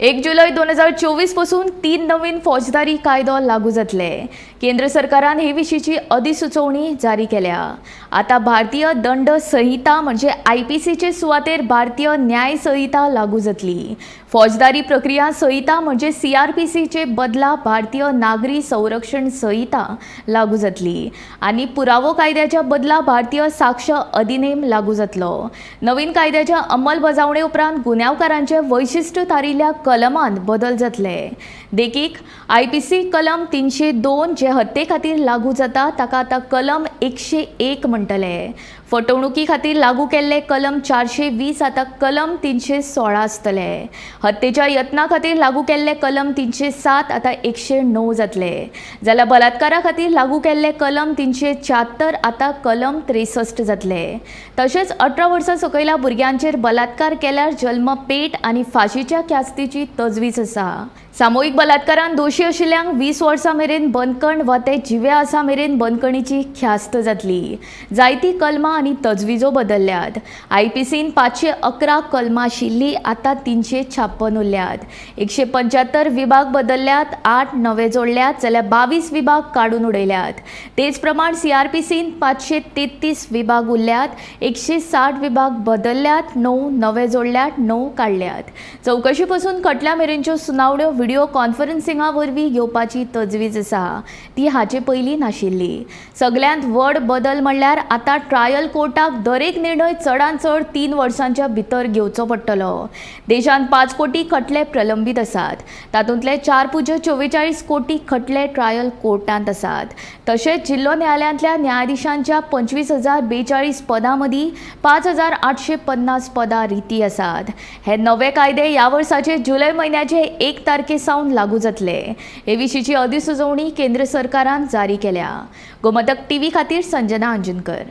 1 जुलय 2024 पासून 3 नवीन फौजदारी कायदो लागू जातले. केंद्र सरकारान हे विशींची अधिसुचोवणी जारी केल्या. आता भारतीय दंड संहिता म्हणजे आयपीसीचे सुवातेर भारतीय न्याय संहिता लागू जातली. फौजदारी प्रक्रिया संहिता म्हणजे सीआरपीसीचे बदला भारतीय नागरी संरक्षण संहिता लागू जातली आनी पुरावो कायद्याच्या बदला भारतीय साक्ष अधिनेम लागू जातलो. नवीन कायद्याच्या अंमलबजावणे उपरांत गुन्यांवकारांचे वैशिश्ट थारिल्ल्या कलमांत बदल जातले. देखीक आयपीसी कलम 302 जे हत्ये खातीर लागू जाता ताका आतां कलम 101 म्हणटले. फटवणुकी खातीर लागू केल्ले कलम 420 आतां कलम 316 आसतले. हत्येच्या यत्ना खातीर लागू केल्ले कलम 307 आतां 109 जातले. जाल्यार बलात्कारा खातीर लागू केल्ले कलम 376 आतां कलम 63 जातले. तशेंच 18 वर्सां सकयल्या भुरग्यांचेर बलात्कार केल्यार जल्मपेट आनी फाशीच्या ख्यास्तीची तजवीज आसा. सामुहीक बलात्कारान दोशी आशिल्ल्यांक 20 वर्सां मेरेन बंदखण वा ते जिवे आसा मेरेन बंदखणीची ख्यास्त जातली. जायती कलमां आनी तजवीजो बदलल्यात. आयपीसीन 511 कलमां आशिल्ली आतां 356 उरल्यात. 175 विभाग बदलल्यात, 8 नवे जोडल्यात जाल्यार 22 विभाग काडून उडयल्यात. तेच प्रमाण सीआरपीसीन 533 विभाग उरल्यात, 160 विभाग बदलल्यात, 9 नवे जोडल्यात, 9 काडल्यात. चवकशी पसून खटल्या मेरेनच्यो सुनावण्यो व्हिडिओ कॉन्फरन्सिंगा वरवीं घेवपाची तजवीज आसा, ती हाचे पयलीं नाशिल्ली. सगल्यांत व्हड बदल म्हणल्यार आतां ट्रायल कोर्टाक दरेक निर्णय चडांत चड 3 वर्सांच्या भितर घेवचो पडटलो. देशांत 5 कोटी खटले प्रलंबीत आसात. तातूंतले 4.44 कोटी खटले ट्रायल कोर्टांत आसात. तशेंच जिल्लो न्यायालयांतल्या न्यायाधिशांच्या 25,042 पदां मदीं 5,850 पदां रिती आसात. हे नवे कायदे ह्या वर्साचे जुलय म्हयन्याचे 1 तारखे सावन लागू जातले. हे विशींची अधिसुचोवणी केंद्र सरकारान जारी केल्या. गोमंतक टीव्ही खातीर संजना अंजनकर.